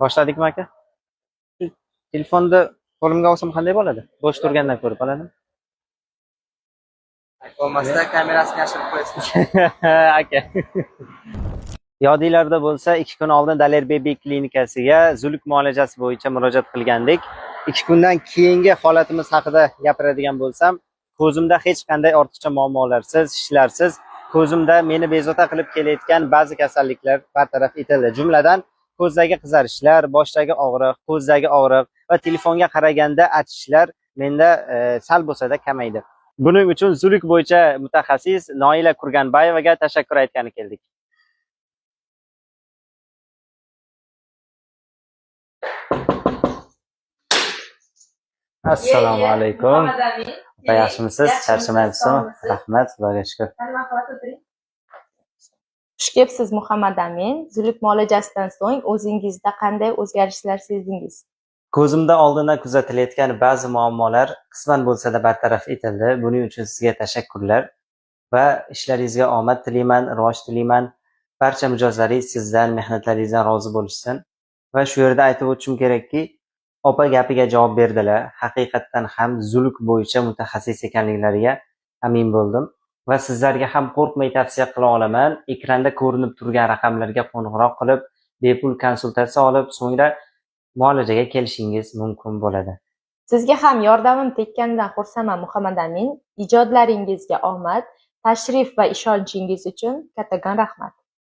Boshladikmi aka? Telefonni qo'limga olsam qanday bo'ladi? Bo'sh turgandan ko'rib oladimi? Bo'lmasa kamerasini yashirib qo'yasiz. Aka. Yodinglarda bo'lsa, 2 kun oldin Daler Baby klinikasiga zuluk muolajasi bo'yicha murojaat qilgandik. 2 kundan keyingi holatimiz haqida gapiradigan bo'lsam, ko'zimda hech qanday ortiqcha muammolarsiz, shishlarsiz, ko'zimda meni bezovta qilib kelayotgan ba'zi kasalliklar bartaraf etildi. Jumladan, ko'zdagi qizarishlar, boshdagi og'riq, ko'zdagi og'riq va telefonga qaraganda achishlar menda sal bo'lsa-da kamaydi. Buning uchun zuluk bo'yicha mutaxassis Noila Kurganbayevaga tashakkur aytgani keldik. Assalomu alaykum. Opa, yaxshimisiz? Charchamayapsizmi? Rahmat, Xudoga shukr. Xush kelibsiz, Muhammad Amin. Zuluk muolajasidan so'ng o'zingizda qanday o'zgarishlar sezdingiz? Ko'zimda oldindan kuzatilayotgan ba'zi muammolar qisman bo'lsa-da bartaraf etildi. Buning uchun sizga tashakkurlar va ishlaringizga omad tilayman, rivoj tilayman. Barcha mijozlaringiz sizdan, mehnatlaringizdan rozi bo'lishsin. Va shu yerda aytib o'tishim kerakki, opa gapiga javob berdilar. Haqiqatdan ham zuluk bo'yicha mutaxassis ekanliklariga amin bo'ldim. Va sizlarga ham qo'rqmay tavsiya qila olaman. Ekranda ko'rinib turgan raqamlarga qo'ng'iroq qilib, bepul konsultatsiya olib, so'ngra muolajaga kelishingiz mumkin bo'ladi. Sizga ham yordamim tekkandan xursandman, Muhammad Amin. Ijodlaringizga omad, tashrif va ishonchingiz uchun kattakon rahmat.